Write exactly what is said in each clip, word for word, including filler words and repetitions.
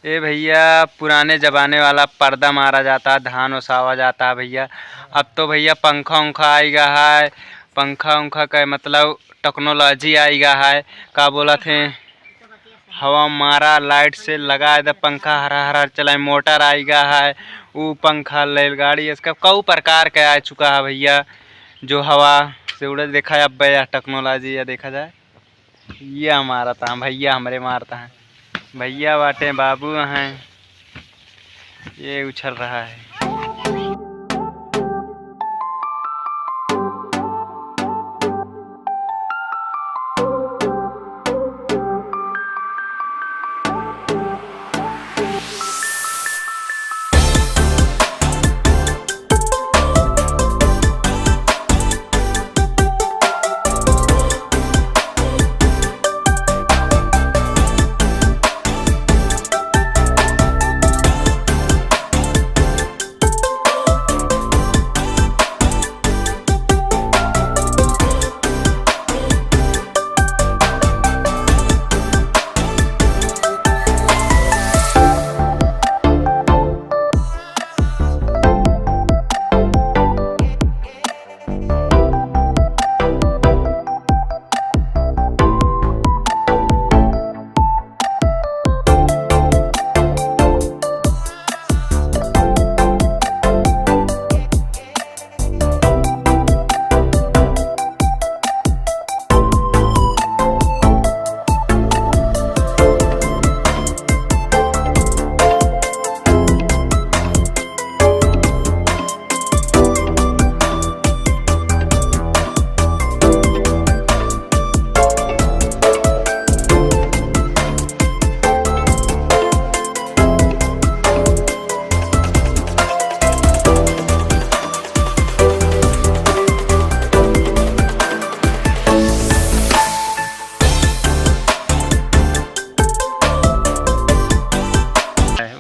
ए भैया, पुराने जमाने वाला पर्दा मारा जाता, धान ओसावा जाता है भैया। अब तो भैया पंखा उंखा आइगा है, पंखा उंखा का मतलब technology आइगा है, का बोलत हैं, हवा मारा, light से लगा दे पंखा, हरा हरा चलाए, motor आइगा है, ऊ पंखा, रेलगाड़ी, इसका कऊ प्रकार का आ चुका है भैया, जो हवा से उड़े। देखा अब यह technology या देखा जाए। ये मारत हैं भैया, हमरे मारत हैं। भैया बाटे, बाबू हैं, ये उछल रहा है।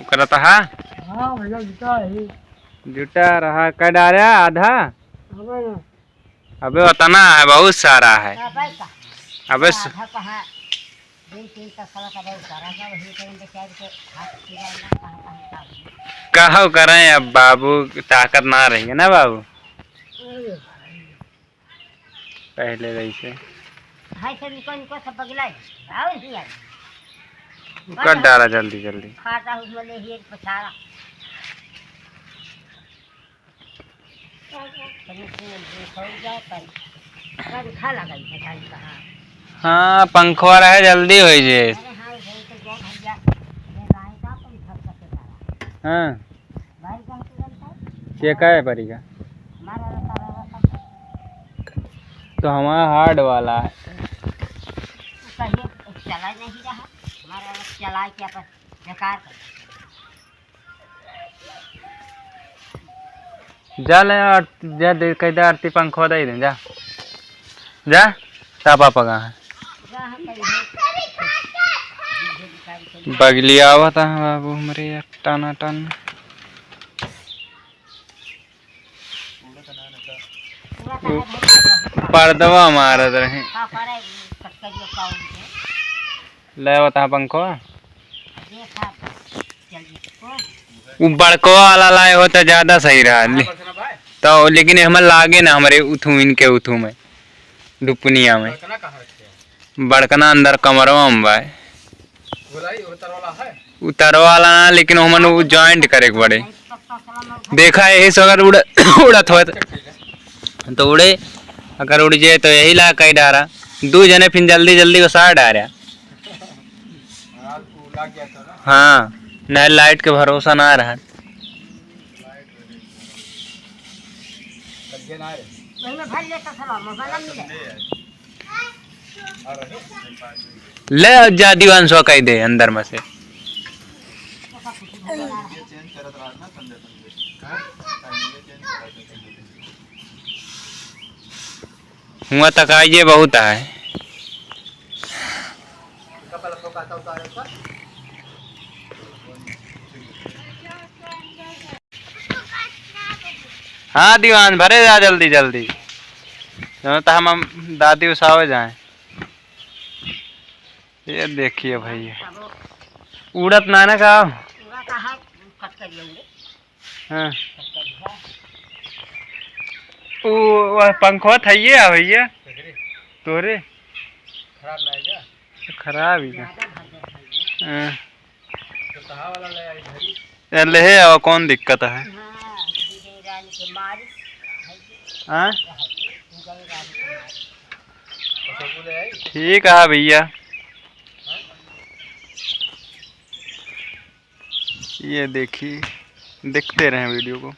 करत हा? हाँ भैया, जुटा है। जुटा रहा, कै डारा आधा? अबे ना। अबे उतना है, बहुत सारा है। अबे का? अबे स- आधा कहाँ? दो तीन तसला का बहुत सारा है, वही करें बेचारे के हाथ पीला ना, कहाँ, कहाँ, कहाँ। कहो करें अब बाबू, ताकत ना रही है ना बाबू। अरे भाई। पहले जैसे। हाय से निको निको सब बगला है। और ही यार। कर डारा जल्दी जल्दी। खाता हूँ बोले ही एक पछाड़ा। तनी से हो जाए पर पंखा लगाई है, ढाई कहाँ। हाँ, पंखवा रहे, जल्दी हो जे। अरे हाँ, वही तो गया भैया, ले लाए का पंखा का के डारा। हाँ। बाहर कहाँ से बनता है? ये का है परी का? हमारा रहता, रहता। तो हमारा hard वाला है। कहिए, चला नहीं रहा, हमारा चला के अपन बेकार कर। जा ले आर-, जा दे, कह दे आरती पंखवा दे दे, जा। जा, ता पापा कहाँ है? बगली आवत है बाबू हमरे यार, टना टन। उ-, पर्दवा मारत रहे। ले आवत है पंखवा। उ बड़कवा वाला लाए होता ज्यादा सही रहा। ले-, तो लेकिन हमर लागे ना, हमरे उथू, इनके उथू में, डुपनिया में। बड़कना अंदर कमरवा में बा। उतरवा वाला ना, लेकिन ओमन उ joint करे के पड़े। देखा, यही से अगर उड़-, उड़त होत तो उड़े, अगर उड़ जाए तो यही ला कई डारा। दू जने फिर जल्दी जल्दी ओसार डारा। हाँ, नहीं light के भरोसा ना रहा। ले जा दीवान सो कह दे अंदर में से। हुआ तक आइए बहुत है। हाँ दीवान, भरे जा जल्दी जल्दी, जौन तो हम, हम दादी उसावे जाए। ये देखिए भैया, उड़त ना ना का? उड़त है, कट कर लेंगे। हाँ। कट कर दिया। उ, वह पंखवा था ये, आ भैया? तोरे? खराब ना है क्या? तो खराब ही है। ज्यादा भर जाता है ये। हाँ। तो कहाँ वाला ले आई घड़ी? ए, ले हे आवा, कौन दिक्कत है? हाँ, विजय रानी के मारी। हाँ? विजय रानी के मारी। तो सबको ले आई? ठीक है भैया। हाँ? ये देखिए, देखते रहें वीडियो को।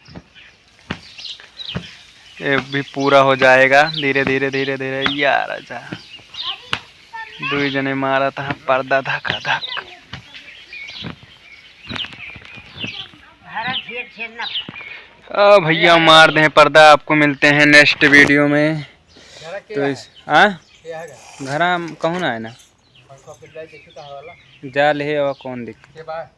ये भी पूरा हो जाएगा धीरे धीरे, धीरे धीरे। या राजा, दुई जने मारत हैं पर्दा धका धक। आ भैया, मार दें पर्दा। आपको मिलते हैं नेक्स्ट वीडियो में। तो इस, हाँ, घर हम कहूँ ना है ना। जा ले आवा, कौन दिक्कत?